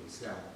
Siyabonga.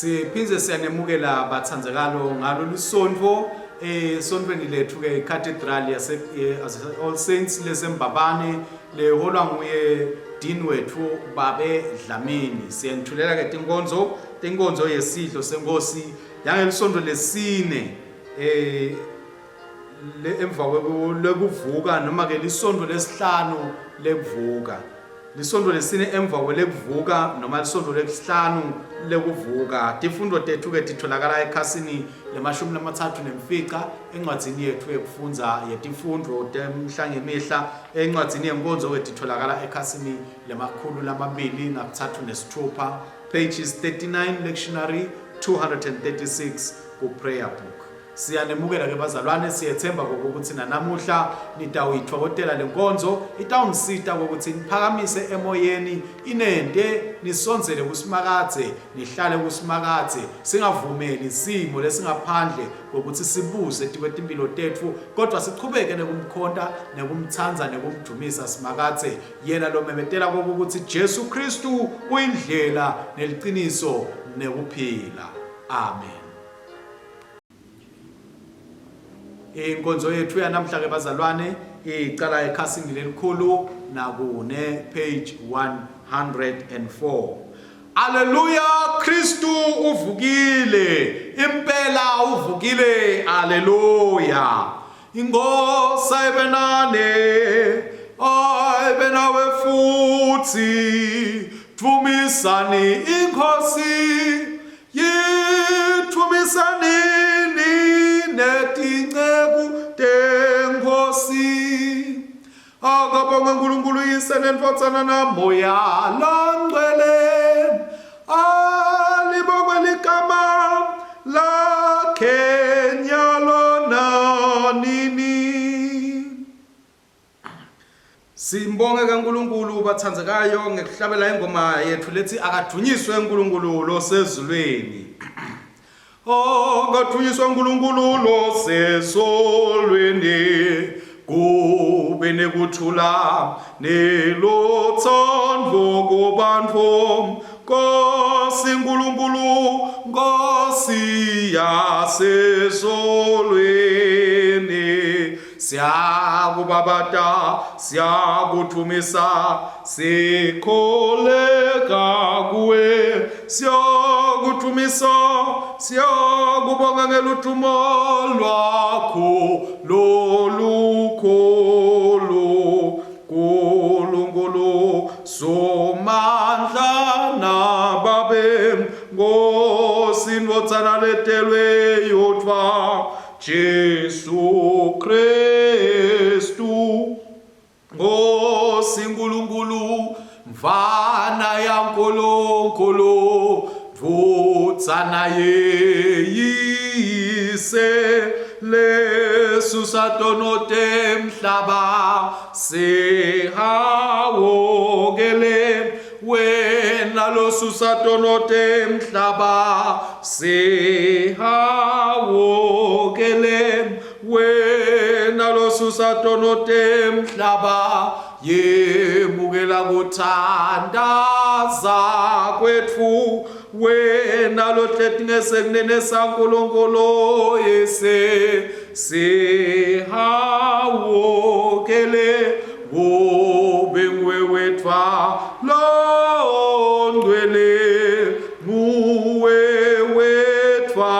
Siphindze siyanemukela bathandzekalo ngalolu sontfo esontfweni lethu ke iCathedral yase eh, All Saints leseMbabane leholwa nguye Dean wethu Babe Dlamini. Siyanithulela ke tinkonzo, tinkonzo yesidlo senkosi yangelisonto lesine eh le emva kwekuvuka noma ke lisonto lesihlanu lekuvuka. Lisonto lesine emva kwelekuvuka noma lisonto lesihlanu lekuvuka. Tifundo tethu ke titholakala ekhasini lemashumi lamathathu nemfica encwadzini yethu yekufundza yetifundvo temihla ngemihla. Encwadzini yenkonzo ke titholakala ekhasini lemakhulu lamabili nakutsatfu nesitfupha, pages 39 lectionary 236 ku prayer book. Siyanemukela ke bazalwane, siyethemba kokuthi nanamuhla nitawuyitfokotela lenkonzo, itawunisita kokuthi niphakamise emoyeni, inente nisondzele kuSimakadze, nihlale kuSimakadze, singavumeli simo lesingaphandle kokuthi sibuze tikwetimpilo tetfu, kodwa sichubeke nekumkhonta, nekumtsandza, nekumdvumisa Simakadze, yena lomemetela kokuthi Jesu Kristu uyindlela neliciniso nekuphila. Amen. Inkonzo yethu yanamhla ke bazalwane icala ekhasini lelikhulu nakune page 104. Aleluya Kristu uvukile impela uvukile aleluya Inkosi ayibe nani ayibe nawe futhi dvumisani inkosi Yithumisani nine tinceku teNkhosi. Akabongwe uNkulunkulu Yise neNdvodzana naMoya loNgcwele. Alibongwe ligama lakhe nyalo nanini. Simbonge kaNkulunkulu bathandzekayo ngekuhlabela ingoma yethu lethi akadunyiswe uNkulunkulu losezulwini. Akadunyiswe uNkulunkulu losezulwini kube nekuthula neluthando kubantu Nkosi Nkulunkulu Nkosi yasezulwini Siyakubabata, siyakudvumisa, sikholeka kuwe. Siyakudvumisa, siyakubonga ngeludumo lwakho lolukhulu. Nkulunkulu Somandla naBabe, Nkosi Ndvodzana letelwe yodvwa, Jesu Kristu. Nkosi Nkulunkulu mvana yaNkulunkulu ndvodzana yeyise lesusa tono temhlaba sihawukele wena losusa tono temhlaba sihawukele wena losusa tono temhlaba yemukela kuthandaza kwetfu wena lohleti ngesekunene saNkulunkulu yise sihawukele kube nguwe wedvwa longcwele nguwe wedvwa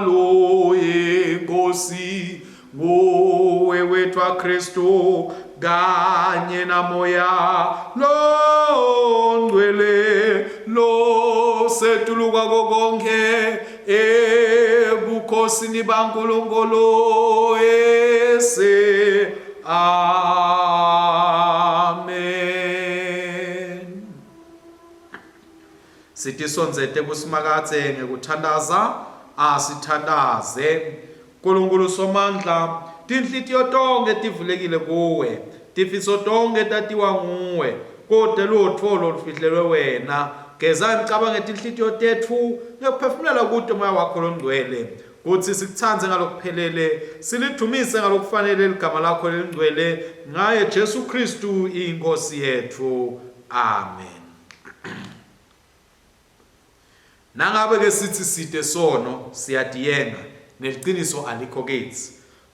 loyinkosi nguwe wedvwa Kristu kanye namoya longcwele losetulu kwako konke ebukhosini baNkulunkulu ese Amen. Sitisondzete kuSimakadze ngekuthandaza, asithandaze. Nkulunkulu Somandla, tinhlitiyo tonkhe tivulekile kuwe, tifiso tonkhe tatiwa nguwe, kute lutfo lolufihlelwe wena. Geza imicabango yetinhlitiyo tetfu ngekuphefumulela kuto Moya wakho loNgcwele, kutsi sikutsandze ngalokuphelele, silidvumise ngalokufanele ligama lakho lelingcwele, ngaye Jesu Khristu iNkhosi yetfu. Amen. Nangabe ke sitsi site sono, siyatiyenga, neliciniso alikho kitsi.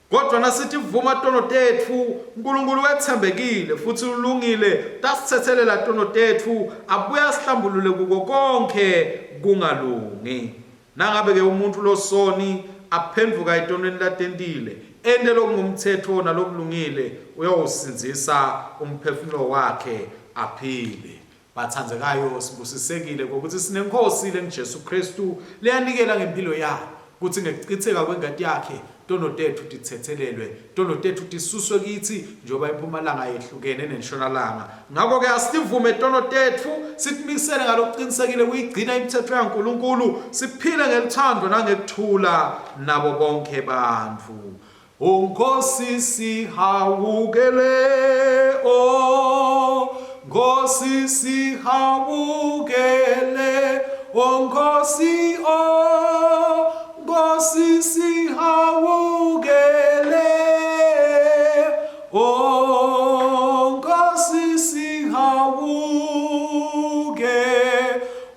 Kodvwa nasitivuma tono tetfu, Nkulunkulu wetsembekile futsi ulungile, utasitsetselela tono tetfu, abuye asihlambulule kuko konkhe kungalungi. Nangabe-ke umuntfu losoni aphendvuka etonweni latentile, ente lokungumtsetfo nalokulungile, uyawusindzisa umphefumulo wakhe aphile. Batsandzekayo, sibusisekile kwekutsi sineNkhosi lenguJesu Khristu leyanikela ngemphilo yayo kutsi ngekucitseka kwengati yakhe tono tetfu titsetselelwe, tono tetfu tisuswe kitsi njengoba imphumalanga yehlukene nenshonalanga. Ngako-ke asitivume tono tetfu, sitimisele ngalokucinisekile kuyigcina imitsetfo yaNkulunkulu, siphile ngelutsandvo nangekuthula nabo bonkhe bantfu. O Nkosi sihawukele, o Nkosi sihawukele, o Nkosi, o Nkosi sihawukele, o Nkosi sihawuke,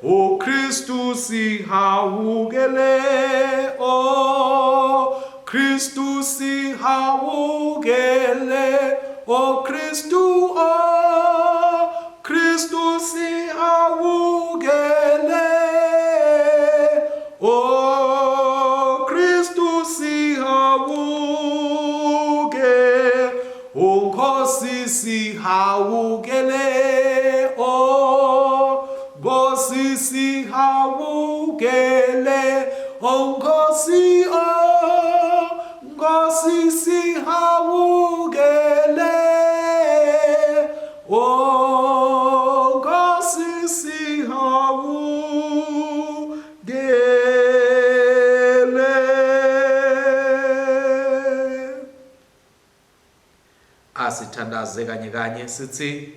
o Kristu sihawukele, o Kristu sihawukele, o Kristu, o Kristu sihawukele, o Kristu sihawuke, o Nkosi sihawukele, o Nkosi sihawukele, o Nkosi, o Nkosi sihawukele, o Nkosi sihawukele. Asithandaze kanye kanye sithi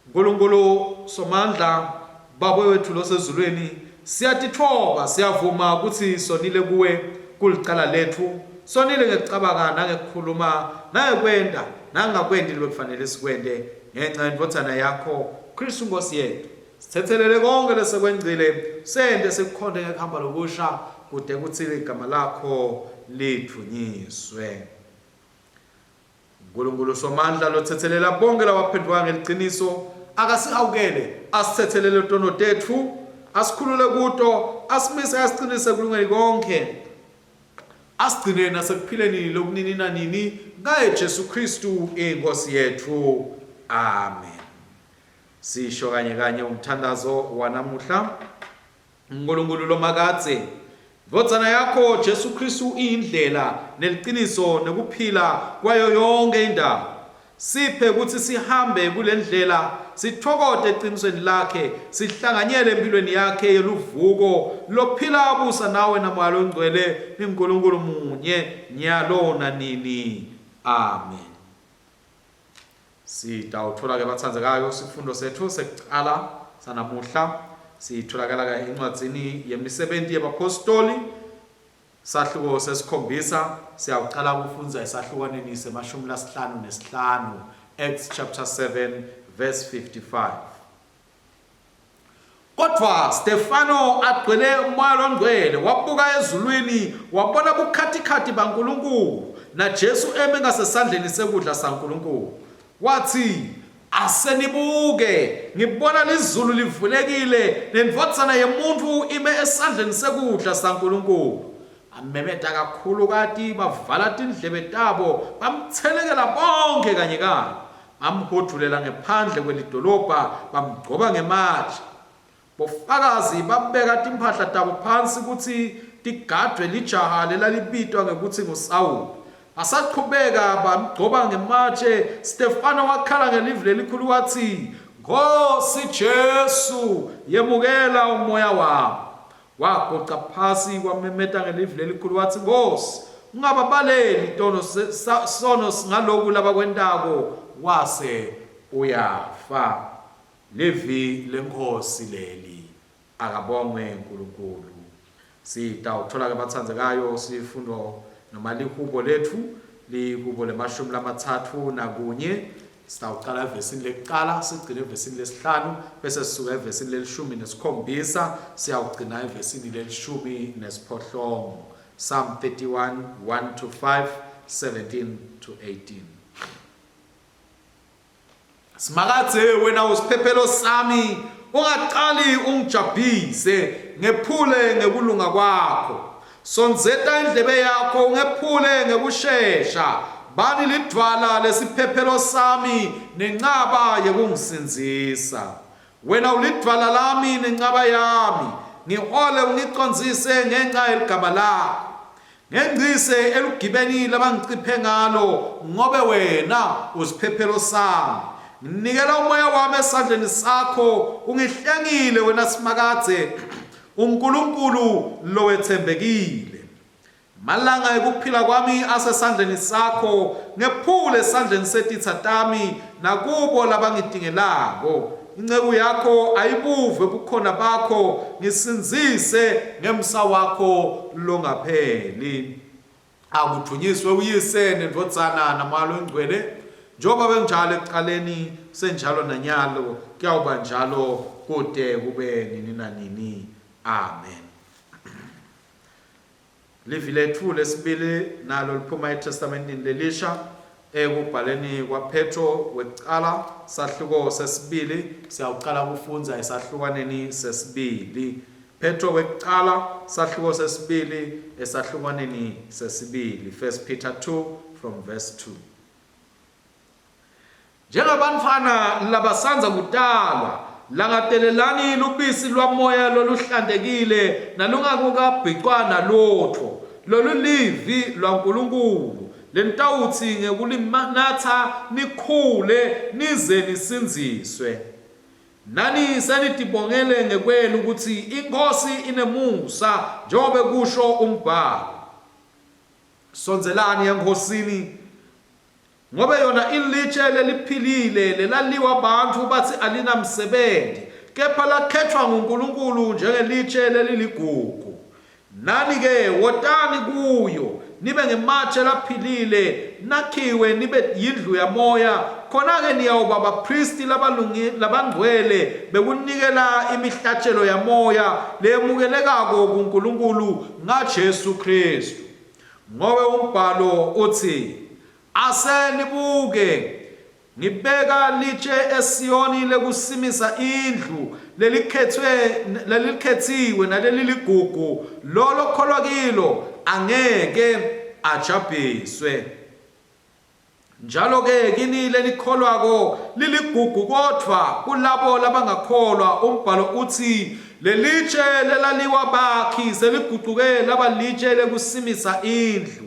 Nkulunkulu Somandla Baba wethu losezulwini siyatitfoba siyavuma ukuthi sonile kuwe kulicala letfu sonile ngekucabanga nangekukhuluma nangekwenta nangakwenti lebekufanele sikwente ngenca yendvodzana yakho Kristu Nkosi yetfu sithethelele konke lesekwengcile sente sikukhonte ngekuhamba lokusha kude kutsi ligama lakho lidvunyiswe Nkulunkulu Somandla lotsetselela bonkhe labaphendvuka ngeliciniso, akasihawukele, asitsetselele tono tetfu, asikhulule kuto, asimise asicinise ekulungeni konkhe, asigcine nasekuphileni lokunini nanini, ngaye Jesu Khristu iNkhosi yetfu. Amen. Sisho kanye kanye umthandazo wanamuhla. Nkulunkulu lomakadze, Ndvodzana yakho Jesu Khristu iyindlela neliciniso nekuphila kwayo yonkhe indawo. Siphe kutsi sihambe kulendlela, sitfokote ecinisweni lakhe, sihlanganyele emphilweni yakhe yeluvuko, lophila abusa nawe naMoya loNgcwele, ninguNkulunkulu munye, nyalo nanini. Amen. Sitawutfola-ke batsandzekayo sifundo setfu sekucala sanamuhla sitholakala-ke encwadzini yemisebenti yebaphostoli Sahluko sesikhombisa siyawucala kufundza esahlukwaneni semashumi lasihlanu nesihlanu, Acts chapter 7 verse 55. Kodvwa Stefano agcwele umoya longcwele wabuka ezulwini wabona bukhatikhati baNkulunkulu naJesu eme ngasesandleni sekudla saNkulunkulu. Watsi, Asenibuke, ngibona lizulu livulekile, neNdvodzana yemuntfu ime esandleni sekudla saNkulunkulu. Bamemeta kakhulukati, bavala tindlebe tabo, bamtselekela bonkhe kanye kanye. Bamhudvulela ngephandle kwelidolobha, bamgcoba ngematje. Bofakazi babeka timphahla tabo phansi kutsi tigadvwe lijaha lelalibitwa ngekutsi nguSawula. Basachubeka bamgcoba ngematje, Stefano wakhala ngelivi lelikhulu watsi, Nkhosi Jesu, yemukela umoya wami. Waguca phasi wamemeta ngelivi lelikhulu watsi, Nkhosi, ungababaleli tono sono ngaloku labakwentako, wase uyafa. Livi leNkhosi leli. Akabongwe uNkulunkulu. Sitawuthola ke batsandzekayo sifundo noma lihubo letfu, lihubo lemashumi 31. Sitawucala evesini lekucala sigcine evesini lesihlanu bese sisuka evesini lelishumi nesikhombisa siyawugcina evesini lelishumi nesiphohlongo. Psalm 31 1 to 5, 17 to 18. Simakadze wena usiphephelo sami, ungaqali ungijabhise, ngephule ngekulunga kwakho. Sondzeta indlebe yakho ungephule ngekushesha. Bani lidvwala lesiphephelo sami nencaba yekungisindzisa. Wena ulidvwala lami nencaba yami, ngihole ungicondzise ngenca yeligama lakho. Ngengcise elugibeni labangiciphe ngalo, ngobe wena usiphephelo sami. Nginikela umoya wami esandleni sakho, ungihlengile wena Simakadze, uNkulunkulu lowetsembekile. Malanga ekuphila kwami asesandleni sakho, ngephule esandleni setitsa tami nakubo labangitingelako. Inceku yakho ayibuve bukhona bakho, ngisindzise ngemsa wakho longapheli. Akudvunyiswe uYise neNdvodzana naMoya Longcwele, njengoba benjalo ekucaleni, senjalo nanyalo, kuyawuba njalo kute kube nini nanini. Amen. Livi letfu lesibili nalo liphuma eTestamentini Lelisha, ekubhaleni kwaPhetro wekucala, sahluko sesibili, siyawucala kufundza esahlukwaneni sesibili. Phetro wekucala, sahluko sesibili, esahlukwaneni sesibili. 1 Peter 2 from verse 2. Njengabantfwana labasandza kutalwa, langatelelani lubisi lwamoya loluhlantekile nalungakukabhicwa nalutfo, lolulivi lwaNkulunkulu, lenitawutsi ngekulinatsa nikhule nize nisindziswe. Nani senitibongele ngekwenu kutsi iNkhosi inemusa, njengobe kusho umBhalo. Sondzelani eNkhosini, Ngobe yona ilitje leliphilile lelaliwa bantfu batsi alinamsebenti, kepha lakhetfwa nguNkulunkulu njengelitje leliligugu. Nani-ke wotani kuyo, nibe ngematje laphilile, nakhiwe nibe yindlu yamoya, khona-ke niyawuba baphristi labangcwele bekunikela imihlatjelo yamoya leyemukelekako kuNkulunkulu ngaJesu Khristu. Ngobe umbhalo utsi, Ase nibuke, ngibeka litje eSiyoni lekusimisa indlu, lelikhetswe, lelikhetsiwe naleliligugu, lo lokholwa kilo angeke ajabhiswe. Njalo-ke kini lenikholwako liligugu kodvwa kulabo labangakholwa umbhalo utsi, Lelitje lelaliwa bakhi seligucuke laba litje lekusimisa indlu.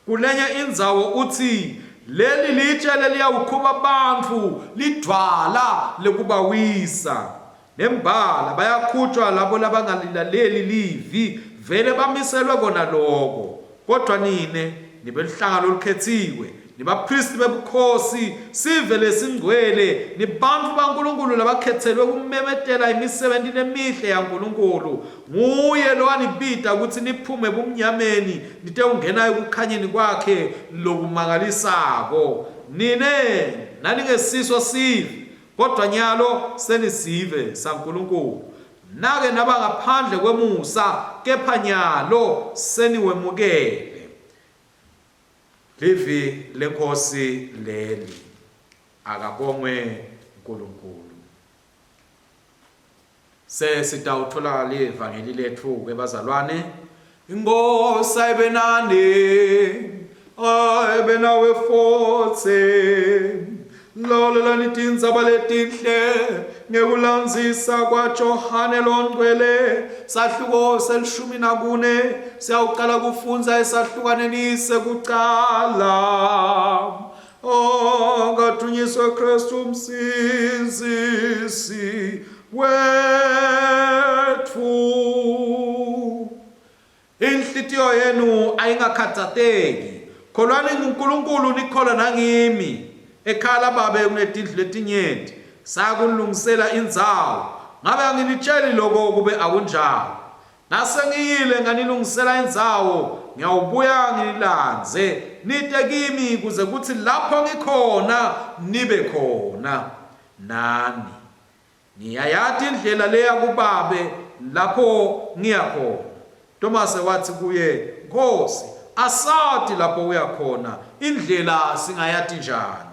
Kulenye indzawo utsi, Leli litshe leliyawukhuba bantfu, lidvwala lekubawisa. Nembala bayakhutjwa labo labangalilaleli livi, vele bamiselwe kona loko. Kodvwa nine nibeluhlanga lolukhetsiwe, nibaphristi bebukhosi, sive lesingcwele, nibantfu baNkulunkulu labakhetselwe kumemetela imisebenti lemihle yaNkulunkulu. Nguye lowanibita kutsi niphume ebumnyameni nitewungena ekukhanyeni kwakhe lokumangalisako. Nine naningesiso sive, kodvwa nyalo senisive saNkulunkulu. Nake naba ngaphandle kwemusa, kepha nyalo seniwemukele. Livi leNkhosi leli. Akabongwe uNkulunkulu. Sesitawuthola livangeli letfu ke bazalwane. Inkosi ayibe nani, ayibe nawe futsi. Lalelani tindzaba letinhle ngekulandzisa kwaJohane loNgcwele, sahluko selishumi nakune, siyawucala kufundza esahlukaneni sekucala. Oh, kadunyiswe Kristu umsindzisi wetfu. Inhlitiyo yenu ayingakhatsateki. Kholwani nguNkulunkulu nikholwa nangimi. Ekhaya laBabe kunetindlu letinyenti. Sakunilungisela indzawo. Ngabe anginitsheli loko kube akunjalo. Nasengiyile nganilungisela indzawo, ngiyawubuya nginilandze, nite kimi kuze kutsi lapho ngikhona nibe khona nani. Ngiyayati indlela leya kuBabe lapho ngiya khona. Tomase watsi kuye, Nkhosi, asati lapho uya khona, indlela singayati njani?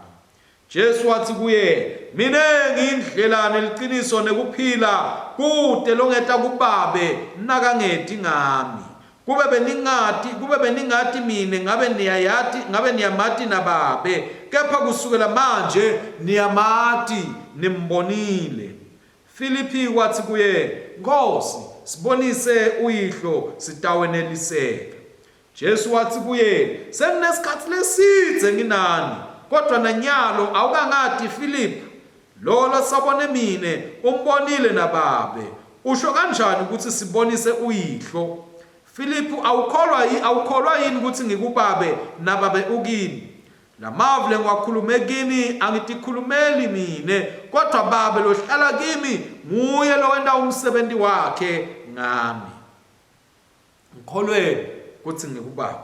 Jesu watsi kuye, Mine ngiyindlela neliciniso nekuphila, kute longeta kuBabe nakangeti ngami. Kube beningati, kube beningati mine ngabe niyayati, ngabe niyamati naBabe. Kepha kusukela manje niyamati, nimbonile. Filiphi watsi kuye, Nkhosi, sibonise uYihlo, sitaweneliseka. Jesu watsi kuye, Senginesikhatsi lesidze nginani, kodvwa nanyalo awukangati, Filiphu? Lowo losabone mine umbonile naBabe. Usho kanjani kutsi, Sibonise uYihlo? Filiphu, awukholwa, awukholwa yini kutsi ngikuBabe naBabe ukimi? Lamavi lengiwakhulume kini angitikhulumeli mine, kodvwa Babe lohlala kimi nguye lowenta umsebenti wakhe ngami. Ngikholweni kutsi ngikuBabe,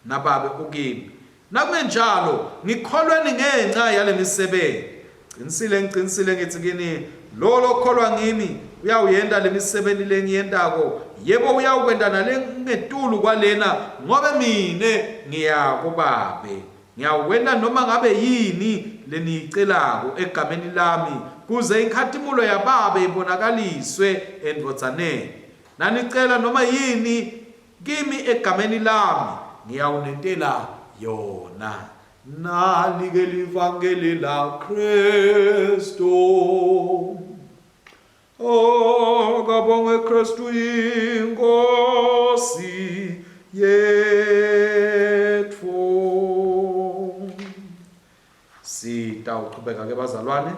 naBabe ukimi. Nakungenjalo, ngikholweni ngenca yalemisebenti. Cinisile, ngicinisile ngitsi kini, lowo lokholwa ngimi uyawuyenta lemisebenti lengiyentako, yebo uyawukwenta nalengetulu kwalena, ngobe mine ngiya kuBabe. Ngiyawukwenta noma ngabe yini leniyicelako egameni lami, kuze inkhatimulo yaBabe ibonakaliswe eNdvodzaneni. Nanicela noma yini kimi egameni lami, ngiyawunentela yona. Nali-ke livangeli laKristu. Oh, kabongwe Kristu iNkosi yetfu. Sitawuchubeka ke bazalwane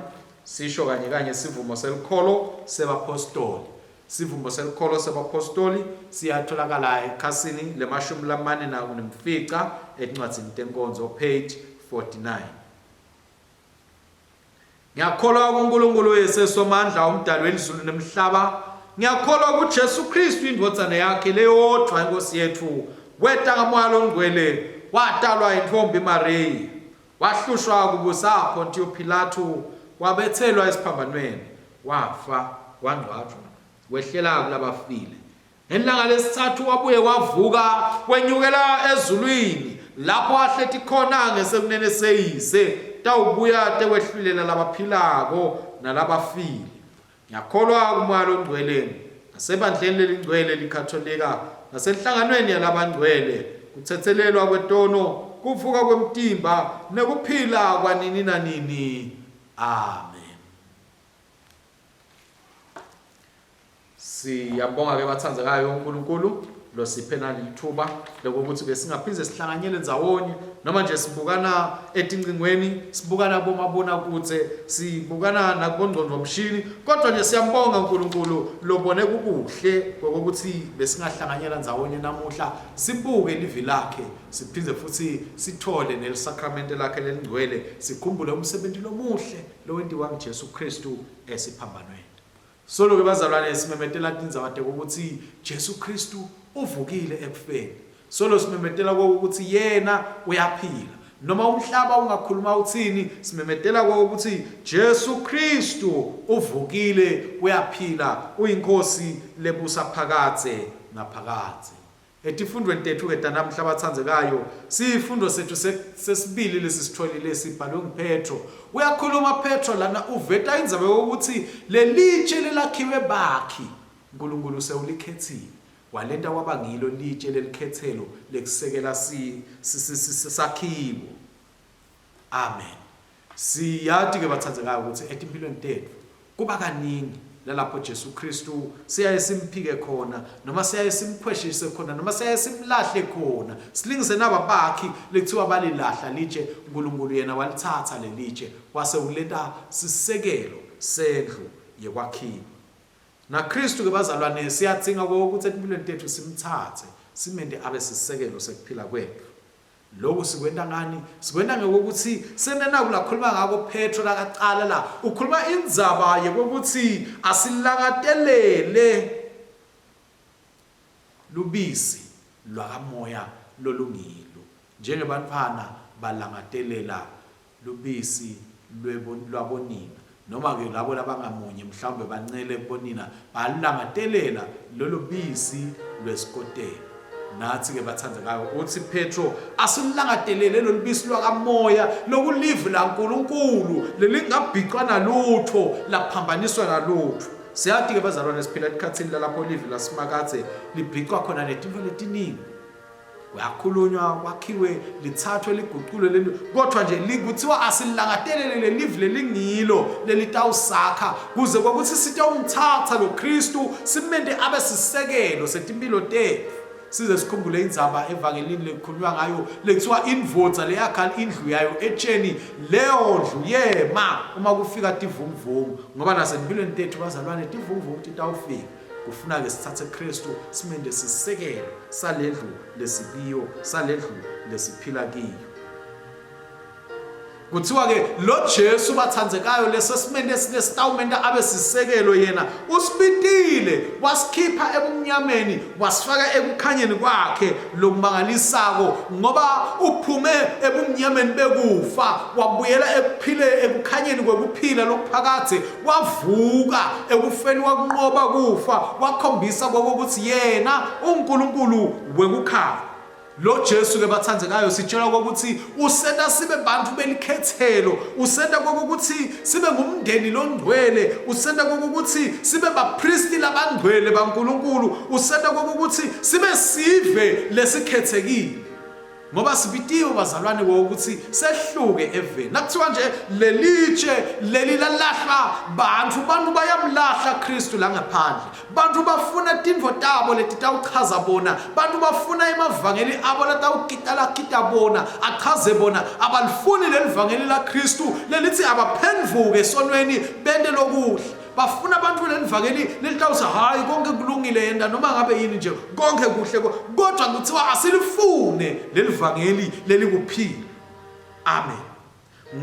sisho kanye kanye sivumo selukholo sebaphostoli. Sivumo selukholo sebaphostoli siyatholakala ekhasini lemashumi lamane nemfica etincwadzini tenkonzo page 49. Ngiyakholwa kuNkulunkulu Uyise Somandla umdali welizulu nemhlaba. Ngiyakholwa kuJesu Kristu indvodzana yakhe leyodvwa inkosi yetfu. Weta ngaMoya loNgcwele, watalwa yintfombi Mariya. Wahlushwa kubusa Pontiyo Pilatu, wabetselwa esiphambanweni, wafa, wangcwatjwa, wehlela kulabafile. Ngelanga lesitsatfu wabuye wavuka, wenyukela ezulwini, lapho ahleti khona ngesekunene seYise, tawubuya tekwehlulela labaphilako nalabafile. Ngiyakholwa kuMoya loNgcwele, nasebandleni lelingcwele liKhatolika, nasenhlanganweni yalabangcwele, kutsetselelwa kwetono, kuvuka kwemtimba, nekuphila kwanini nanini. Amen. Siyabonga ke bathandzekayo uNkulunkulu. losiphe nalithuba lokuthi besingaphinde sihlanganyele ndzawonye noma nje sibukana etincingweni sibukana komabonakude sibukana nakubongqondvomshini kodwa nje siyambonga uNkulunkulu lobone kukuhle ngokuthi besingahlanganyela ndzawonye namuhla sibuke livi lakhe siphinde futhi sithole nelisakramente lakhe lelingcwele sikhumbule umsebenzi lomuhle lowentiwa nguJesu Kristu esiphambanweni. Solo-ke bazalwane simemetela tindzaba tekuthi Jesu Kristu uvukile ekufeni. Solo simemetela kokuthi yena uyaphila. Noma umhlaba ungakhuluma uthini, simemetela kokuthi Jesu Kristu uvukile uyaphila, uyinkosi lebusa phakadze naphakadze. Etifundweni tetfu-ke tanamhla batsandzekayo, sifundo setfu sesibili lesisitfolile sibhalwe nguPhetro. Uyakhuluma Phetro lana uveta indzaba yokuthi lelitshe lelakhiwe bakhi, Nkulunkulu sewulikhetsile, walenta kwaba ngilo litshe lelikhetselo lekusekela sakhiwo. Amen. Siyati-ke batsandzekayo ukuthi etimphilweni tetfu kuba kaningi lalapho Jesu Kristu siyaye simphike khona noma siyaye simkhweshise khona noma siyaye simlahle khona silingise naba bakhi lekuthiwa balilahla litshe uNkulunkulu yena walitsatsa lelitshe wase ulenta sisekelo sendlu yekwakhiwa naKristu ke bazalwane siyadzinga ukuthi etimpilweni tetfu simthathe simente abe sisekelo sekuphila kwetfu. Lokhu sikwenta ngani? Sikwenta ngekuthi sente naku lakhuluma ngako Petro lakacala la. Ukhuluma indzaba yekwekutsi asilangatelele lubisi lwakamoya lolungilo njengebantfwana balangatelela lubisi lwabonina, noma-ke labo labangamunyi mhlawumbe bancele kubonina, balangatelela lolo bisi lwesikotela. Nathi-ke bathandekayo, uthi Petro, asilangatelele lolu bisi lwakamoya lokulivi laNkulunkulu lelingabhicwa nalutho laphambaniswa nalutho. Siyati-ke bazalwane siphila etikhatsini lalapho livi laSimakadze libhicwa khona netintfo letiningi. Kuyakhulunywa kwakhiwe lithathwe liguculwe leli kodwa nje kuthiwa asilangatelele lelivi lelingilo lelitawusakha kuze kwakuthi sitewumthatha lo Kristu simente abe sisekelo setimpilo tetfu. Size sikhumbule indzaba evangelini lekukhulunywa ngayo lekuthiwa indvodza leyakha indlu yayo etsheni leyo ndlu yema uma kufika tivunguvungu ngoba nasempilweni tethu bazalwane tivunguvungu titawufika. Kufuna-ke sithathe Kristu simente sisekelo salendlu lesikiyo, salendlu lesiphila kiyo. Kuthiwa-ke lo Jesu bathandzekayo lesesimende lesitawumenta abe sisekelo yena usibitile wasikhipha ebumnyameni wasifaka ekukhanyeni kwakhe lokumangalisako ngoba uphume ebumnyameni bekufa wabuyela ekuphile ekukhanyeni kwekuphila lokuphakadze Wavuka ekufeni wakunqoba kufa, wakhombisa kokuthi yena uNkulunkulu wekukhanya. Lo Jesu ke bathandzekayo sitshelwa kokuthi usenta sibe bantu belikhethelo, usenta kokuthi sibe ngumndeni longcwele, usenta kokuthi sibe bapristi labangcwele baNkulunkulu, usenta kokuthi sibe sive lesikhethekile. Ngoba sibitiwe bazalwane wokuthi sehluke eveni. Nakuthiwa nje lelitshe leli lalahlwa bantu, bantu bayamlahla Kristu la ngaphandle. Bantu bafuna tintfo tabo letitawuchaza bona. Bantu bafuna emavangeli abo latawukita lakita bona, achaze bona. Abalifuni leli vangeli la Kristu lelithi abaphendvuke esonweni bente lokuhle. Bafuna abantu lelivangeli lelitawuthi hayi konke kulungile yenda noma ngabe yini nje konke kuhle kodwa kuthiwa asilifune lelivangeli lelikuphila. Amen.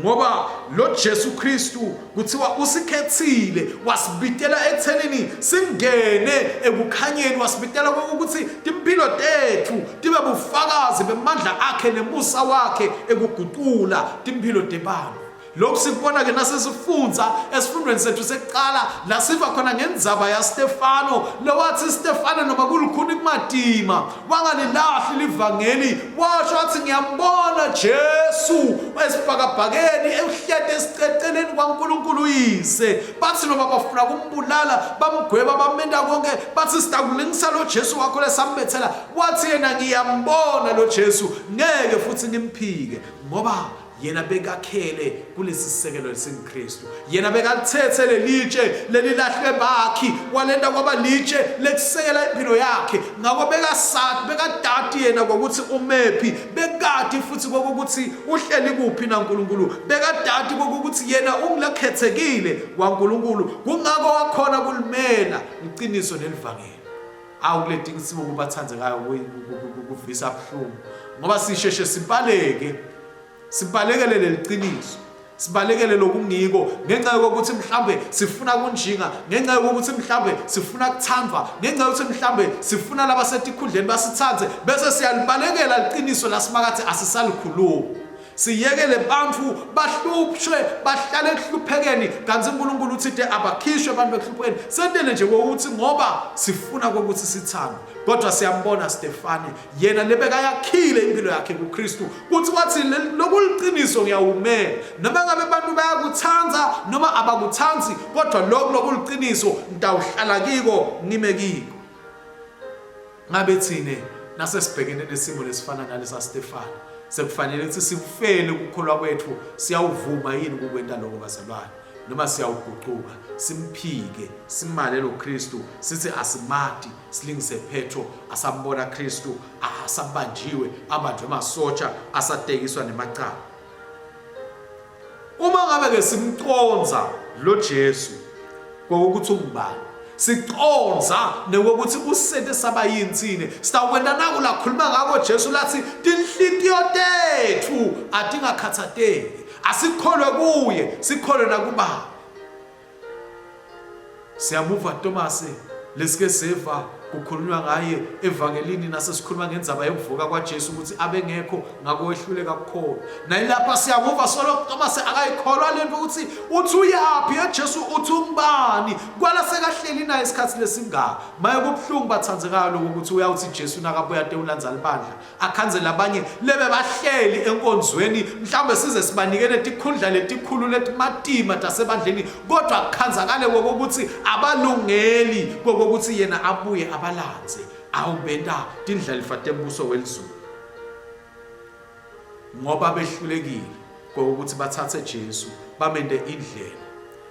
Ngoba lo Jesu Kristu kuthiwa usikhethile wasibitela ekuthenini singene ekukhanyeni wasibitela ukuthi timpilo tethu tibe bufakazi bemandla akhe nemusa wakhe ekuguqula timpilo tebantu. Lokhu sikubona-ke nasesifundza esifundweni sethu sekuqala la siva khona ngendzaba yaStefano lowathi Stefano noma kulukhuni kumatima wangalilahli livangeli washo wathi ngiyambona Jesu esibhakabhakeni ehlete esiceceleni kwaNkulunkulu uyise bathi noma bafuna kumbulala bamgweba bamenta konke bathi sitakulingisa lo Jesu wakho lesambethela wathi yena ngiyambona lo Jesu ngeke futhi ngimphike ngoba. Yena bekakhele kulesi sisekelo lesinguKristu. Yena bekalithethe lelitshe lelilahlwe bakhi walenta kwaba litshe lekusekela impilo yakhe. Ngakho bekasati bekadati yena kokuthi umephi, bekati futhi kokuthi uhleli kuphi naNkulunkulu. Bekadati kokuthi yena ungilekhethekile waNkulunkulu. Kungako wakhona kulimela iqiniso nelivangeli. Awu kuletinye isimo kubathandekayo kuvisa buhlungu ngoba sisheshe sibaleke sibalekele leliciniso sibalekele lokungiko ngenxa yokuthi mhlambe sifuna kunjinga ngenxa yokuthi mhlambe sifuna kuthandwa ngenxa yokuthi mhlambe sifuna labasetikhundleni basithande bese siyalibalekela liqiniso lasimakathe asisalikhulumi Siyekele bantfu bahluphshwe bahlale ekuhluphekeni kantsi uNkulunkulu utsite abakhishwe abantu ekuhluphekeni. Sentele nje kokuthi ngoba sifuna kokuthi sithandwe. Kodwa siyambona Stefane yena lebekayakhile impilo yakhe kuKristu kuthi wathi lokuliqiniso ngiyawumela noma ngabe abantu bayakuthandza noma abakuthandzi kodwa lokhu lokuliqiniso ngitawuhlala kiko ngime kiko. Ngabe thina nasesibhekene nesimo lesifana nalesa Stefane sekufanele ukuthi sikufele ukukholwa kwethu siyawuvuma yini ukukwenta lokho bazalwane noma siyawuguquka simphike simale lo Kristu sithi asimati silingise Petro asambona Kristu asabanjiwe abanjwe masotsha asatekiswa nemacala Uma ngabe ke simconza lo Jesu kokuthi ungubani siconza nekokuthi usente saba yini thine sitawukwenta naku lakhuluma ngako Jesu lathi tinhlitiyo tethu atingakhathateki asikholwe kuye sikholwe nakubaba Siyamuva Tomase lesike seva kukhulunywa ngaye evangelini nasesikhuluma ngendzaba yekuvuka kwaJesu ukuthi abengekho ngako wehluleka kukholwa. Nayilapha siyamuva solo Tomase akayikholwa lento ukuthi uthi uyaphi eJesu uthi ungubani kwala sekahleli naye isikhathi lesingaka. Maye kubuhlungu bathandzekayo lokho ukuthi uyawuthi Jesu nakabuya tewulandza libandla akhanze labanye lebe bahleli enkonzweni mhlawumbe size sibanikele tikhundla letikhulu letimatima tasebandleni kodwa kukhanzakale kokuthi abalungeli kokuthi yena abuye abalandze awubenta tindlalifa tembuso welizulu ngoba behlulekile kokuthi bathathe Jesu bamende indlela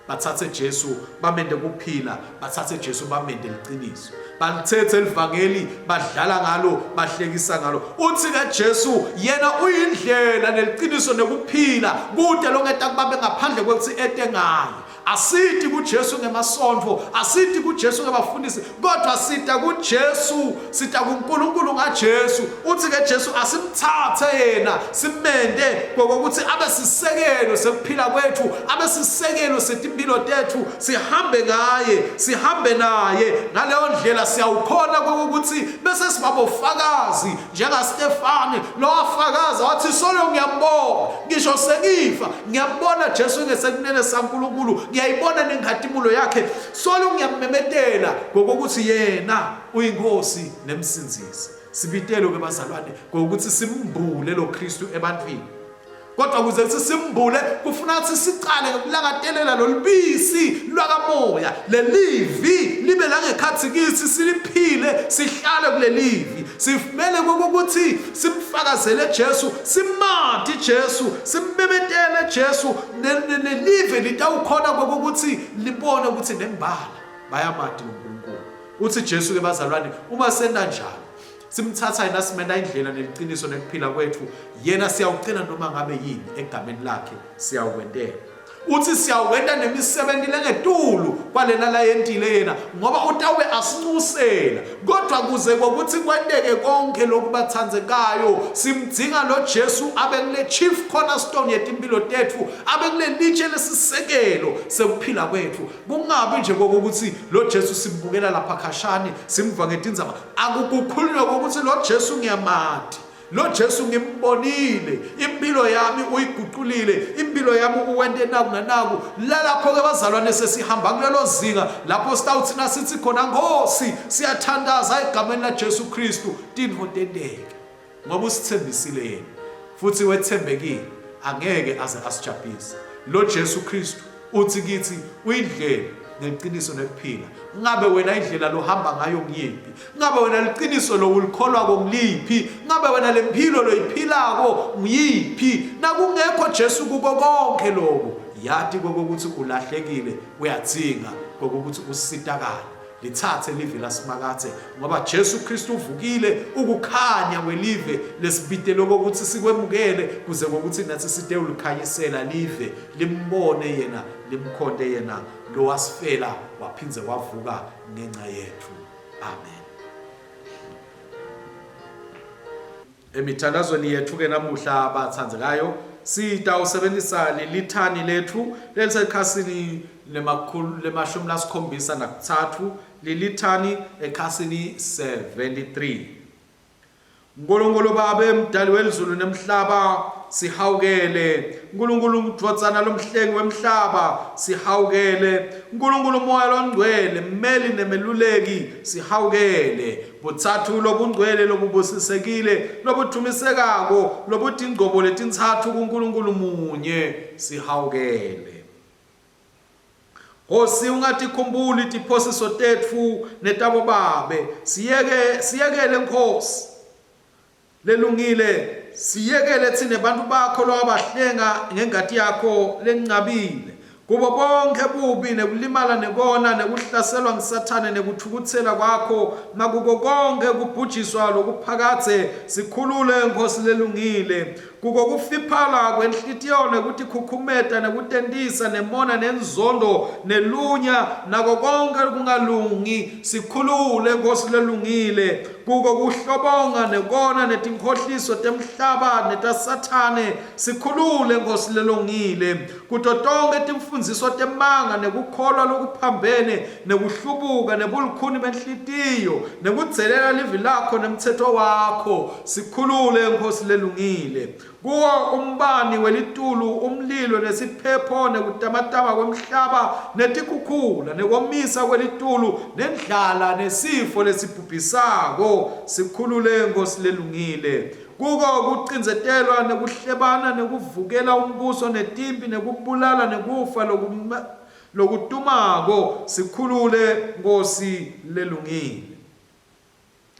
bathathe Jesu bamende kuphila bathathe Jesu bamende liqiniso balithethe livangeli badlala ngalo bahlekisa ngalo uthi ke Jesu yena uyindlela neliqiniso nekuphila kude longeta kubabe ngaphandle kwekuthi ete ngaye Asiti kuJesu ngemasontfo, asiti kuJesu ngebafundisi, kodwa sita kuJesu, sita kuNkulunkulu ngaJesu. Uthi ke Jesu asimthathe yena, simente kokuthi abe sisekelo sekuphila kwethu, abe sisekelo setimpilo tethu, sihambe ngaye, sihambe naye. Ngaleyo ndlela siyawukhona kokuthi bese sibabofakazi njengaStefane lowafakaza wathi solo ngiyambonga ngisho sengifa ngiyambona Jesu ngesekunene saNkulunkulu ngiyayibona nenkhatimulo yakhe solo ngiyammemetela ngokuthi yena uyinkosi nemsindzisi sibitelwe ke bazalwane ngokuthi simbule lo Kristu ebantwini Kodwa ukuze kuthi simbule kufuna ukuthi siqale ngokulangatelela lolubisi lwakamoya lelivi libe langekhathi kithi siliphile sihlale kulelivi sivumele ukuthi simfakazele Jesu simati Jesu simmemetele Jesu nelive litawukhona kokuthi libone ukuthi nembala bayamati uNkulunkulu uthi Jesu ke bazalwane uma senta njalo Simthatha yena simenta indlela neliqiniso nekuphila kwethu, yena siyawucela noma ngabe yini egameni lakhe siyawukwentela. Uthi siyawukwenta nemisebenti lengetulu kwalena layentile yena ngoba utawube asincusela. Kodwa kuze kokuthi kwenteke konke lokhu bathandzekayo, simdzinga lo Jesu abe kule chief cornerstone yetimpilo tetfu, abe kule litshe lesisekelo sekuphila kwetfu. Kungabi nje kokuthi lo Jesu simbukela lapha khashane, simva ngetindzaba. Akukukhulunywa kokuthi lo Jesu ngiyamati. Lo Jesu ngimbonile, impilo yami uyiguqulile, impilo yami uwente naku nanaku. Lalapho ke bazalwane sesihamba kulelo zinga lapho sitawuthi nasithi khona Nkosi siyathandaza egameni la Jesu Kristu tintfo tenteke. Ngoba usithembisile yena futhi wethembekile angeke aze asijabhise. Lo Jesu Kristu uthi kithi uyindlela ngeliciniso nekuphila. Ngabe wena indlela lohamba ngayo ngiyiphi? Ngabe wena liciniso lokulikholwako ngiliphi? Ngabe wena lemphilo loyiphilako ngiyiphi? Nakungekho Jesu kuko konke lokhu, yati kokuthi ulahlekile, uyadzinga kokuthi usitakale. Lithathe live laSimakadze ngoba Jesu Kristu uvukile ukukhanya kwelive lesibitelwe kokuthi sikwemukele kuze kokuthi nathi sitewulikhanyisela live limbone yena limkhonte yena lowasifela waphindze wavuka ngenxa yethu. Amen. Emithandazweni yethu-ke namuhla bathandzekayo sitawusebenzisa lelithani lethu lelisekhasini 73 lilithani ekhasini 73. Nkulunkulu Babe mdali welizulu nemhlaba sihawukele. Nkulunkulu Ndvodzana lomhlengi wemhlaba sihawukele. Nkulunkulu Moya longcwele mmeli nemeluleki sihawukele. Butsatfu lobungcwele lobubusisekile lobudvumisekako lobutingcobo letintsatfu kuNkulunkulu munye sihawukele. Nkosi ungatikhumbuli tiphosiso tetfu netabobabe siyeke siyekele Nkhosi lelungile siyekele tsine bantfu bakho lowabahlenga ngengati yakho lencabile kubo bonkhe bubi nekulimala nekona nekuhlaselwa ngusathane nekutfukutsela kwakho nakuko konkhe kubhujiswa lokuphakadze sikhulule Nkhosi lelungile Kuko kufiphala kwenhlitiyo nekutikhukhumeta nekutentisa nemona nenzondo nelunya nako konkhe kungalungi sikhulule Nkhosi lelungile kuko kuhlobonga nekona netinkhohliso temhlaba netasathane sikhulule Nkhosi lelungile kuto tonkhe timfundziso temanga nekukholwa lokuphambene nekuhlubuka nebulukhuni benhlitiyo nekudzelela livi lakho nemtsetfo wakho sikhulule Nkhosi lelungile kuwo umbani welitulu umlilo nesiphepho nekutamatama kwemhlaba netikhukhula nekomisa kwelitulu nendlala nesifo lesibhubhisako sikhulule Nkhosi lelungile kuko kucindzetelwa nekuhlebana nekuvukela umbuso netimpi nekubulala nekufa Lokutumako sikhulule Nkhosi lelungile.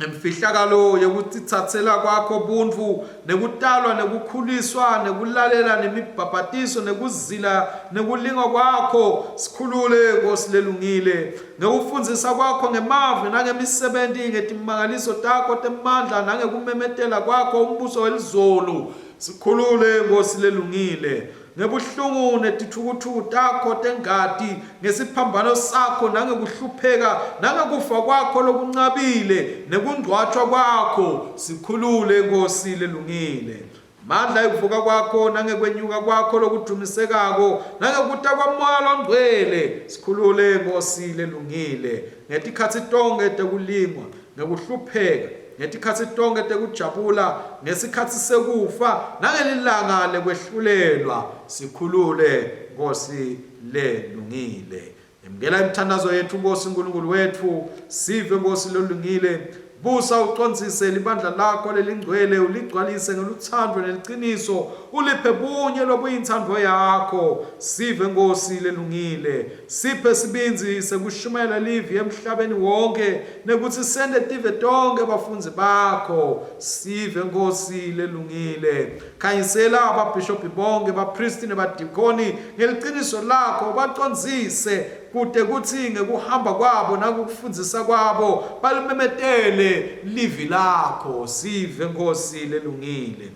Imfihlakalo yekutitsatsela kwakho buntfu nekutalwa nekukhuliswa nekulalela nemibhabhatiso nekuzila nekulingwa kwakho sikhulule Nkhosi lelungile ngekufundzisa kwakho ngemavi nangemisebenti ngetimangaliso takho temandla nangekumemetela kwakho umbuso welizulu sikhulule Nkhosi lelungile Ngebuhlungu netitfukutfuku takho tengati, ngesiphambano sakho nangekuhlupheka nangekufa kwakho lokuncabile nekungcwatjwa kwakho, sikhulule Nkhosi lelungile. Mandla ekuvuka kwakho nangekwenyuka kwakho lokudvumisekako nangekuta kwaMoya loNgcwele, sikhulule Nkhosi lelungile. Ngetikhatsi tonkhe tekulingwa, ngekuhlupheka, ngetikhatsi tonkhe tekujabula, ngesikhatsi sekufa, nangelilanga lekwehlulelwa, sikhulule, Nkhosi lelungile. Emukela imithandazo yetfu, Nkhosi Nkulunkulu wetfu, sive, Nkhosi lolungile. Busa ucondzise libandla lakho lelingcwele, uligcwalise ngelutsandvo neliciniso, uliphe bunye lobuyintsandvo yakho. Sive, Nkhosi lelungile. Siphe sibindzi sekushumayela livi emhlabeni wonkhe nekutsi sente tive tonkhe bafundzi bakho. Sive, Nkhosi lelungile. Khanyisela ababhishobhi bonkhe, baphristi nebadikoni ngeliciniso lakho, ubacondzise kute kutsi ngekuhamba kwabo nangekufundzisa kwabo balimemetele livi lakho. Sive, Nkhosi lelungile.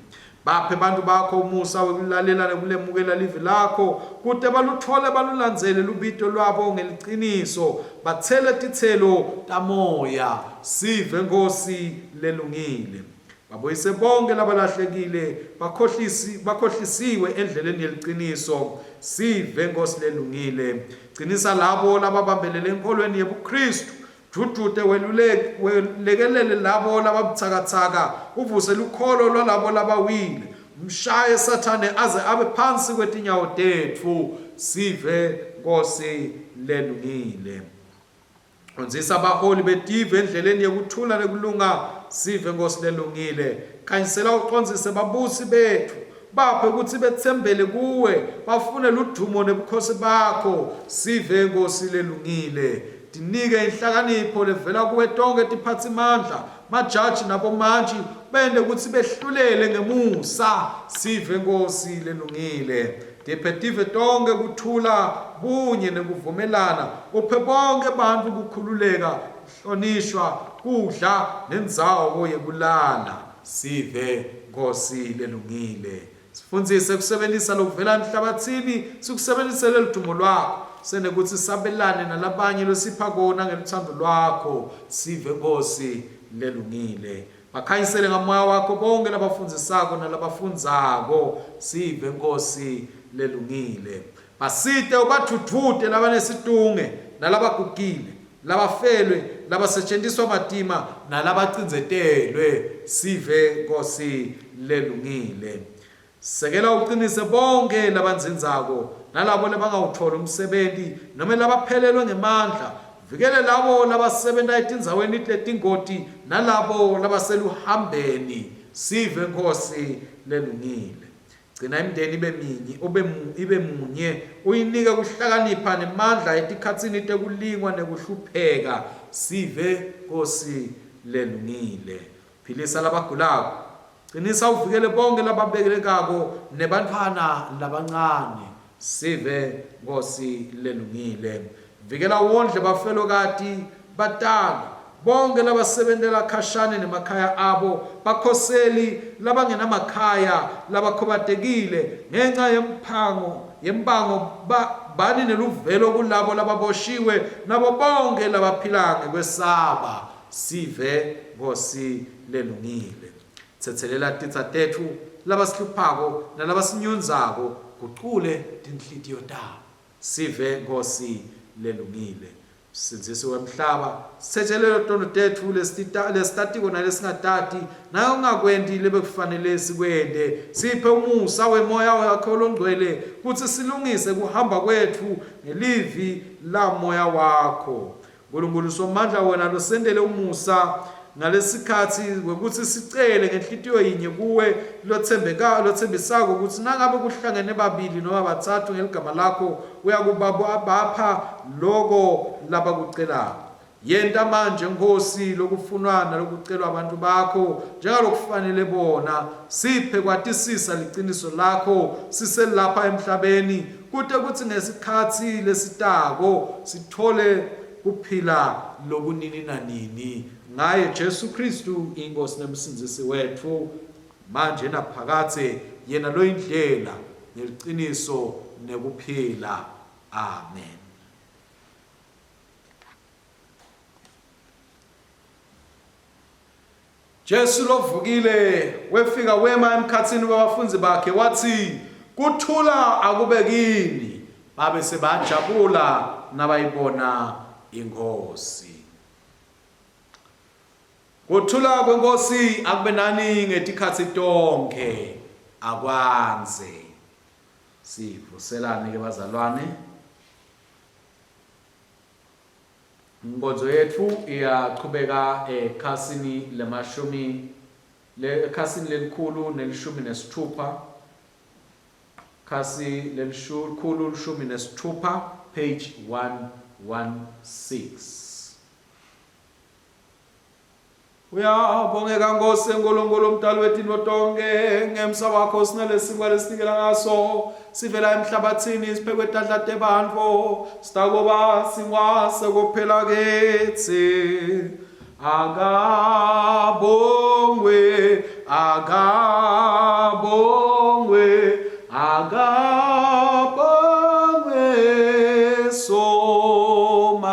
Baphe bantfu bakho umusa wekulalela nekulemukela livi lakho, kute balutfole balulandzele lubito lwabo ngeliciniso, batsele titselo taMoya. Sive, Nkhosi lelungile. Babuyise bonkhe labalahlekile, bakhohlisi, bakhohlisiwe endleleni yeliciniso. Sive, Nkhosi lelungile. Cinisa labo lababambelele enkholweni yebuKhristu, Dvudvute welekelele labo lababutsakatsaka, uvuse lukholo lwalabo labawile. Mshaye Sathane aze abe phansi kwetinyawo tetfu. Sive Nkosi lelungile. Condzisa baholi betive endleleni yekuthula nekulunga. Sive Nkosi lelungile. Khanyisela ucondzise babusi betfu. Baphe kutsi betsembele kuwe, bafune ludumo nebukhosi bakho. Sive Nkosi lelungile. Tinike inhlakanipho levela kuwe tonkhe tiphatsimandla, majaji nabomantji, bente kutsi behlulele ngemusa. Sive Nkosi lelungile. Tiphe tive tonkhe kuthula, bunye nekuvumelana. Uphe bonkhe bantfu kukhululeka, kuhlonishwa, kudla nendzawo yekulala. Sive Nkosi lelungile. Sifundzise kusebentisa lokuvela emhlabatsini, sikusebenzisele ludumo lwakho. Senekutsi sabelane nalabanye losipha kona ngelutsandvo lwakho. Sive Nkosi lelungile. Bakhanyisele ngamoya wakho bonke labafundzisako nalabafundzako. Sive Nkosi lelungile. Basite ubadvudvute labanesitunge nalabagugile, labafelwe, labasetjentiswa matima nalabacindzetelwe. Sive Nkosi lelungile. Sekela ucinise bonkhe labandzindzako nalabo labangawutfoli umsebenti nome labaphelelwe ngemandla. Vikele labo labasebenta etindzaweni letingoti nalabo labaseluhambeni. Sive Nkhosi lelungile. Gcina imindeni ibe minye, ube mu, ibe munye, uyinike kuhlakanipha nemandla etikhatsini tekulingwa nekuhlupheka. Sive Nkosi lelungile. Philisa labagulako. Cinisa uvikele bonkhe lababekelekako nebantfwana labancane. Sive Nkosi lelungile. Vikela wondle bafelokati, batali, bonkhe labasebentela khashane nemakhaya abo, bakhoseli, labangenamakhaya, labakhubatekile ngenca yemphango yembango ba, bani neluvelo kulabo lababoshiwe nabo bonkhe labaphila ngekwesaba. Sive Nkhosi lelungile. Tsetselela titsa tetfu, labasihluphako nalabasinyundzako, gucule tinhlitiyo tabo. Sive Nkhosi lelungile. Msindzisi wemhlaba, sitsetselele tono tetfu lesitatiko nalesingatati, nangakwenti lebekufanele sikwente. Siphe umusa weMoya wakho loNgcwele kutsi silungise kuhamba kwetfu ngelivi laMoya wakho. Nkulunkulu Somandla wena losentele umusa ngalesikhatsi wekutsi sicele ngenhlitiyo yinye kuwe lotsembeka lotsembisako kutsi nangabe kuhlangene babili noma batsatfu ngeligama lakho uyakubapha loko labakucelako. Yenta manje Nkhosi lokufunwa nalokucelwa abantu bakho njengalokufanele bona. Siphe kwatisisa liciniso lakho siselapha emhlabeni kute kutsi ngesikhatsi lesitako sitfole kuphila lokunini nanini ngaye Jesu Khristu iNkhosi neMsindzisi wetfu manje naphakadze, yena loyindlela neliciniso nekuphila. Amen. Jesu lovukile wefika wema emkhatsini webafundzi bakhe watsi, Kuthula akube kini. Babe sebajabula nabayibona iNkhosi. Kuthula kweNkhosi akube nani ngetikhatsi tonkhe, akwandze. Sivuselane ke bazalwane. Inkonzo yetfu iyachubeka ekhasini lemashumi ekhasini lelikhulu nelishumi nesitfupha khasi lelikhulu lishumi nesitfupha page 116. Uyabongeka Nkosi Nkulunkulu umdali wetintfo tonkhe ngemsa wakho sinalesinkwa lesinikela ngaso sivela emhlabatsini siphekwe tandla tebantfu sitakuba sinkwa sekuphila kitsi akabongwe akabongwe akabongwe somandla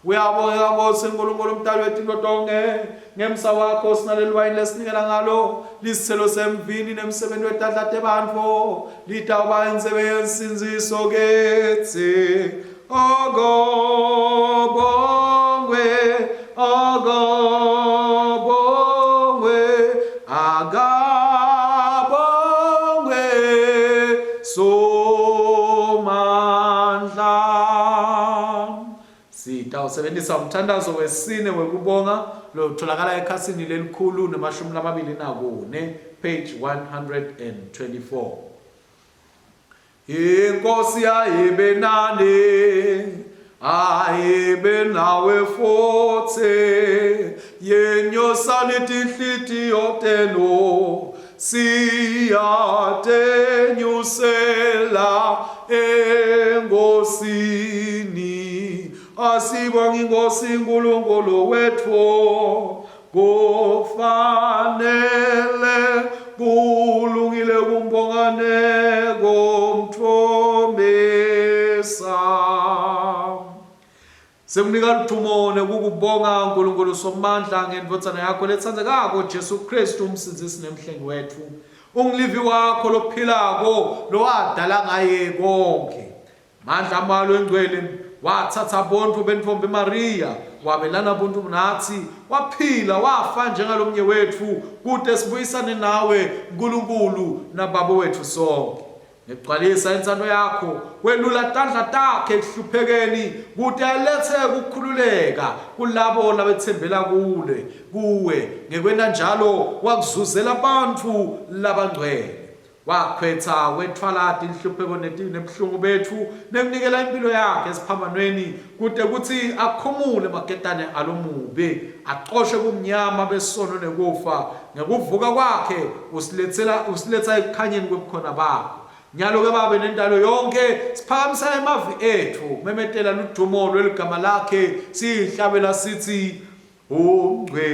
Uyabongeka Nkosi Nkulunkulu umdali wetintfo tonkhe ngemsa wakho sinaleli wayini lesinikela ngalo lisitselo semvini nemsebenti wetandla tebantfu litawuba indzebe yensindziso kitsi Akabongwe akabongwe akabongwe Somandla Sitawusebentisa umthandazo wesine wekubonga lotholakala ekhasini lelikhulu nemashumi lamabili nakune, page 124. Inkosi ayibe nani, ayibe nawe futhi, yenyosani tinhlitiyo tenu, siyatenyusela enkosini. Asibonge iNkosi uNkulunkulu wethu, Kufanele kulungile kumbongane komthomisa. Sekunika luthumo nekukubonga uNkulunkulu Somandla ngendvodzana yakho letsandzekako Jesu Kristu umsindzisi nemhlengi wetfu. Ungulivi wakho lophilako lowadala ngaye konkhe. Mandla aMoya loyiNgcwele watsatsa buntfu bentfombi Mariya, wabelana buntfu natsi, waphila, wafa njengalomnye wetfu, kute sibuyisane nawe, Nkulunkulu naBabe wetfu sonkhe. Ngekugcwalisa intsandvo yakho, welula tandla takhe ekuhluphekeni kute aletse kukhululeka kulabo labetsembela kule kuwe. Ngekwenta njalo wakuzuzela bantfu labangcwele. Wakhwetsa wetfwala tinhlupheko nebuhlungu betfu nekunikela imphilo yakhe esiphambanweni kute kutsi akhumule emaketane alomubi, acoshe bumnyama besono nekufa. Ngekuvuka kwakhe usiletsela usiletsa ekukhanyeni kwebukhona bakho. Nyalo-ke Babe nendalo yonkhe siphakamisa emavi etfu kumemetela ludumo lweligama lakhe sihlabela sitsi Ungcwele,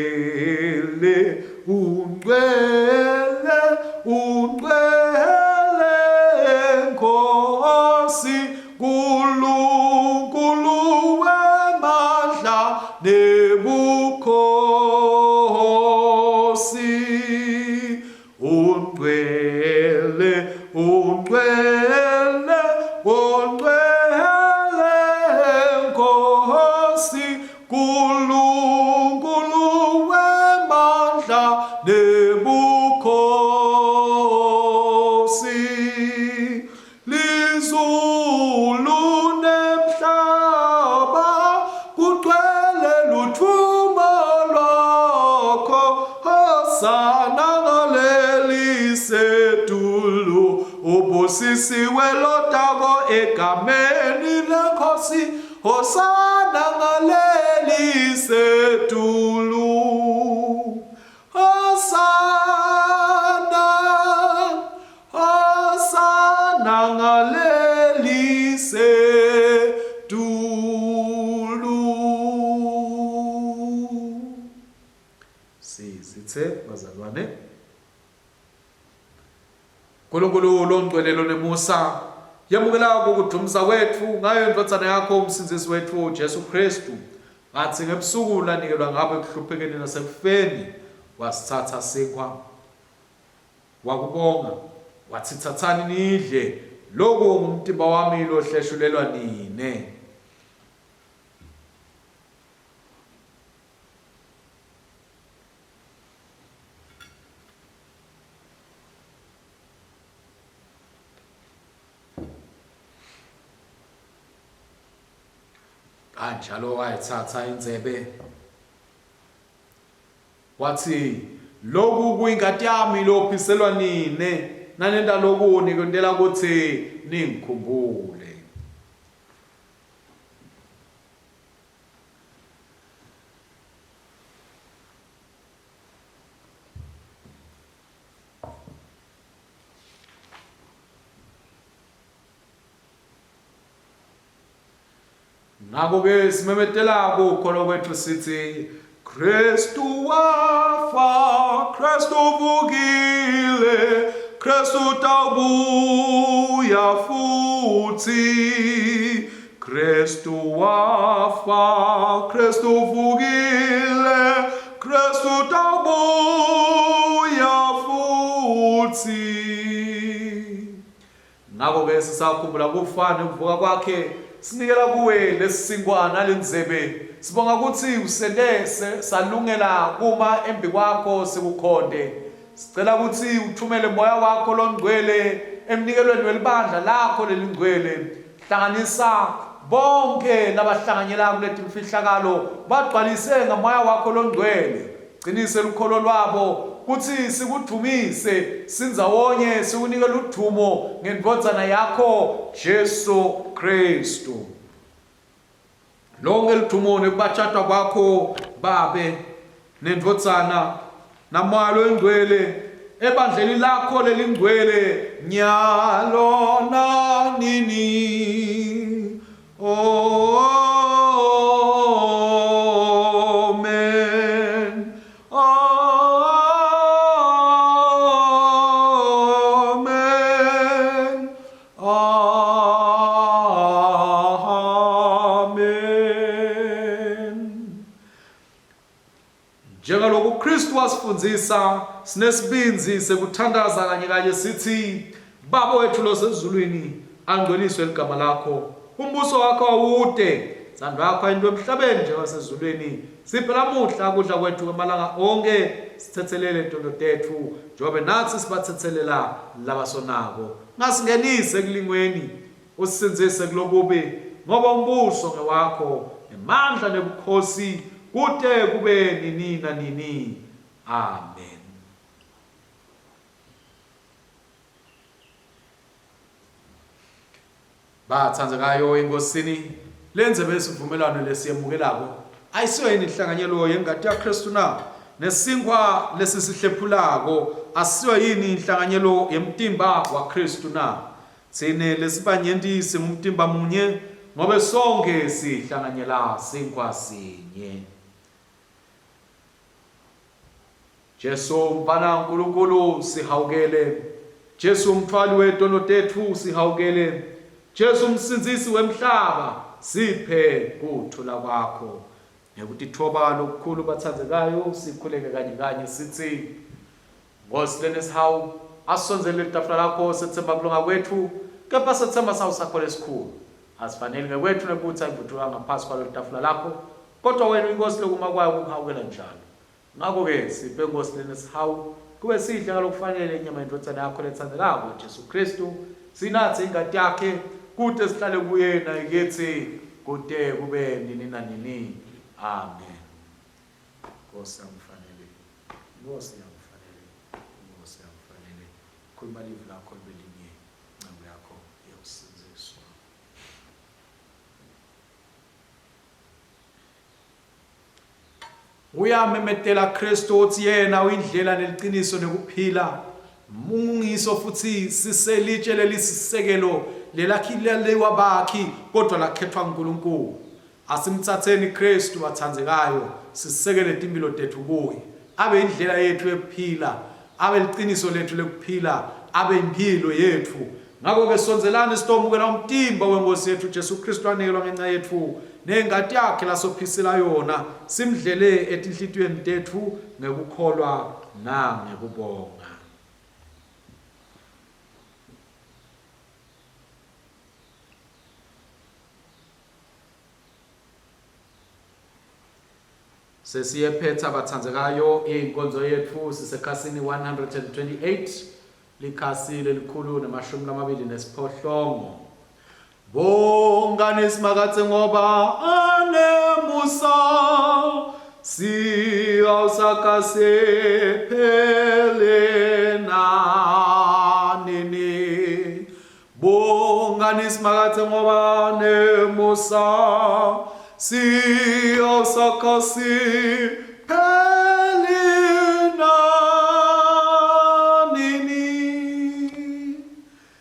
ungcwele, ungcwele Nkosi Nkulunkulu wemandla nebukhosi. Ungcwele, ungcwele, ungcwele Nkosi Nkulunkulu wemandla nebukhosi. Lizulu nemhlaba kugcwele luthumo lwakho Hosana ngalelisetulu ubusisiwe lotako egameni lenkosi Hosana ngalelisetulu Hosana, Hosana ngaleli setulu. Sizithe bazalwane. Nkulunkulu longcwele lonemusa, yemukela kukudumisa kwetfu ngayo indvodzana yakho umsindzisi wetfu Jesu Kristu. Ngatsi ngebusuku lanikelwa ngabo ekuhluphekeni nasekufeni, wasitsatsa sinkhwa, wakubonga, watsi, Tsatsani nidle, loku ngumtimba wami lohleshulelwa nine. Kanjalo wayithatha indzebe wathi, Lokhu kuyingati yami lophiselwa nine, nanenta loku nikwentela kutsi ningikhumbule. Ngakho-ke simemetela kukholwa kwethu sithi Kristu wafa, Kristu uvukile, Kristu utawubuya futhi. Kristu wafa, Kristu uvukile, Kristu utawubuya futhi. Ngakho-ke sisakhumbula kufa nekuvuka kwakhe, sinikela kuwe lesi sinkwa nalendzebe. Sibonga kutsi usente salungela kuma embikwakho sikukhonte. Sicela kutsi uthumele Moya wakho loNgcwele emnikelweni welibandla lakho lelingcwele. Hlanganisa bonkhe labahlanganyela kuletimfihlakalo, bagcwalise ngaMoya wakho loNgcwele. Cinise lukholo lwabo. kutsi sikudvumise sindzawonye sikunike ludvumo ngendvodzana yakho Jesu Kristu. Lonke ludvumo nekubatjatwa kwakho Babe nendvodzana naMoya loyiNgcwele ebandleni lakho lelingcwele nyalo nanini. Amen. Amen. Amen. Njengaloku Kristu wasifundzisa, sinesibindzi sekuthandaza kanye kanye sithi, Baba wethu losezulwini, angcweliswe ligama lakho. Umbuso wakho awute, ntsandvo yakho ayentiwe emhlabeni njengasezulwini. Siphe lamuhla kudla kwethu kwemalanga onkhe, sitsetselele tono tetfu, njengobe natsi sibatsetselela labasonako. Ungasingenisi ekulingweni, usisindzise kulokubi, ngoba umbuso ngewakho, nemandla nebukhosi, kute kube nini nanini. Amen. Batsandzekayo eNkhosini, lendzebe yesivumelwano lesiyemukelako ayisiyo yini inhlanganyelo yengati yaKhristu na? Nesinkhwa lesisihlephulako asiyo yini inhlanganyelo yemtimba waKhristu na? Tsine lesibanyenti singumtimba munye, ngobe sonkhe sihlanganyela sinkhwa sinye. Jesu mfana Nkulunkulu sihawukele. Jesu mthwali wetono tetfu sihawukele. Jesu msindzisi wemhlaba siphe kuthula kwakho. Ngekutitfoba lokukhulu batsandzekayo sikhuleke kanye kanye sitsi Nkosi lenesihawu asisondzele litafula lakho setsemba kulunga kwetfu kepha setsemba sawu sakho lesikhulu. Asifaneli ngekwetfu nekubutsa imvutfu ngaphasi kwalo litafula lakho kodwa wena uyinkosi lokuma kwayo kukuhawukela njalo. Ngako-ke siphe, Nkhosi lenesihawu, kube sidle ngalokufanele inyama yeNdvodzana yakho letsandzekako, Jesu Khristu, sinatse ingati yakhe, kute sihlale kuye naye kitsi, kute kube nini nanini. Amen. Nkosi yangifanele, Nkosi yangifanele, Nkosi yangifanele, khuluma livi lakho libe linye, nceku yakho iyawusindziswa. Uyamemetela Kristu utsi yena uyindlela neliciniso nekuphila. Mungiso futsi siselitshe lelisisekelo lelakhileliwa bakhi kodwa lakhethwa nguNkulunkulu. Asimtsatseni Kristu batsandzekayo sisekele timphilo tetfu kuye. Abe indlela yetfu yekuphila, abe liciniso letfu lekuphila, abe imphilo yetfu. Ngako-ke sondzelani sitomukela umtimba weNkhosi yetfu Jesu Khristu anikelwa ngenca yetfu nengati yakhe lasophisela yona, simdlele etinhlitiyweni tetfu ngekukholwa nangekubonga. Sesiyephetha batsandzekayo inkonzo yetfu sisekhasini 128 likhasi lelikhulu nemashumi lamabili nesiphohlongo. Bongani Simakadze ngoba anemusa siyawusakasephele nanini. Bongani Simakadze ngoba nemusa siyawusakha siphele nanini.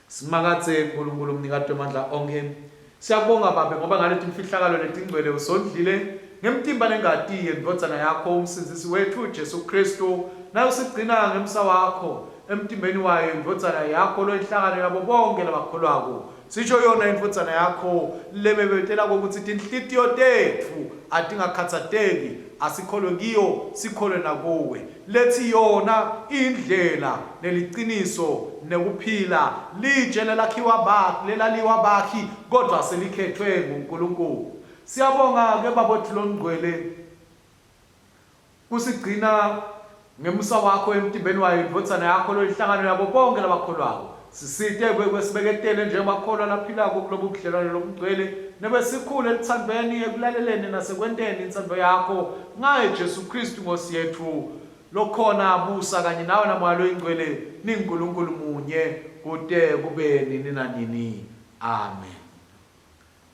Simakadze Nkulunkulu mnikati wemandla onkhe, siyakubonga Babe ngoba ngaleti mfihlakalo letingcwele usondlile ngemtimba nengati yeNdvodzana yakho uMsindzisi wetfu Jesu Khristu, naye usigcina ngemsa wakho. Emtimbeni wayo iNdvodzana yakho loyinhlangano yabo bonkhe labakholwako. Sisho yona iNdvodzana yakho lememetelako kutsi tinhlitiyo tetfu atingakhatsateki, asikholwe kiyo, sikholwe nakuwe. Letsi yona iyindlela, neliciniso, nekuphila, litje lelakhiwa bakhi, lelaliwa bakhi, kodvwa selikhetfwe nguNkulunkulu. Siyabonga-ke Babe wetfu loNgcwele. Kusigcina ngemusa wakho emtimbeni wayo iNdvodzana yakho loyinhlangano yabo bonkhe labakholwako. Sisite kwesibeketele njengemakholwa laphilako kulobu budlelwane lobungcwele nebesikhulu elutsandvweni, ekulaleleni nasekwenteni intsandvo yakho, ngaye Jesu Khristu Nkhosi yetfu. Lokhona abusa kanye nawe naMoya loyiNgcwele, ninguNkulunkulu munye kute kube nini nanini. Amen.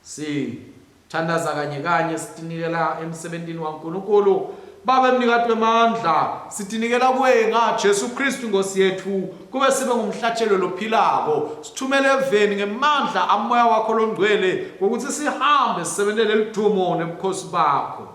Sithandaza kanye kanye sitinikela emsebentini waNkulunkulu. Babe mnikati wemandla, sitinikela kuwe ngaJesu Kristu Nkosi yetfu, kube sibe ngumhlatshelo lophilako. Sithumele eveni ngemandla amoya wakho longcwele, ngokuthi sihambe sisebentele ludumo nebukhosi bakho.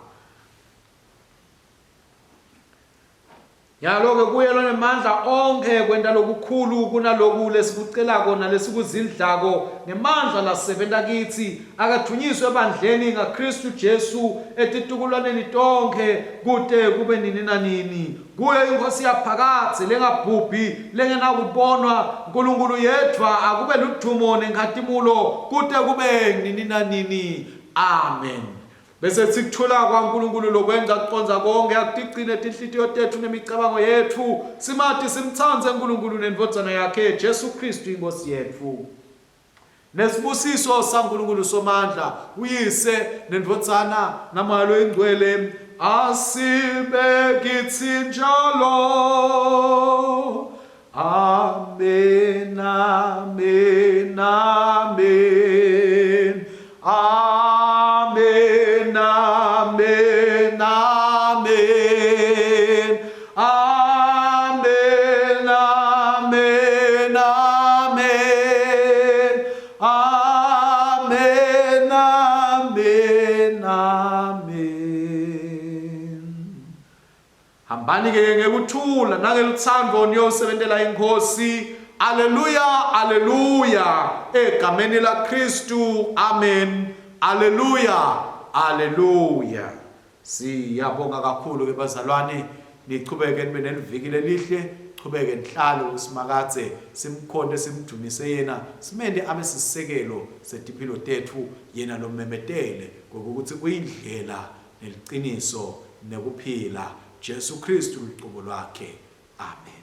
Nyalo-ke kuye lonemandla onkhe kwenta lokukhulu kunaloku lesikucelako nalesikuzindlako ngemandla lasebenta kitsi, akadvunyiswe ebandleni ngaKhristu Jesu etitukulwaneni tonkhe kute kube nini nanini. Kuye iNkhosi yaphakadze lengabhubhi lengenakubonwa, Nkulunkulu yedvwa, akube ludvumo nenkhatimulo kute kube nini nanini. Amen. Bese kuthi kuthula kwaNkulunkulu lokwenza kucondza konke akutigcine tinhlitiyo tetfu nemicabango yetfu, simati simtsandze uNkulunkulu nendvodzana yakhe Jesu Kristu iNkosi yetfu. Nesibusiso saNkulunkulu Somandla, uYise nendvodzana naMoya loyiNgcwele asibe kitsi njalo. Amen, amen, amen. Amen, amen, amen. Amen, amen, amen. Amen, amen, amen. Hambani-ke ngekuthula nangelutsandvo niyosebentela iNkhosi. Aleluya, aleluya, egameni laKhristu. Amen. Aleluya, aleluya. Siyabonga kakhulu ke bazalwane, nichubeke nibe neliviki lelihle, chubeke nihlale kuSimakadze, simkhonte simdumise yena, simente abe sisekelo setimpilo tetfu, yena lomemetele ngokuthi uyindlela neliciniso nekuphila, Jesu Khristu lucobo lwakhe. Amen.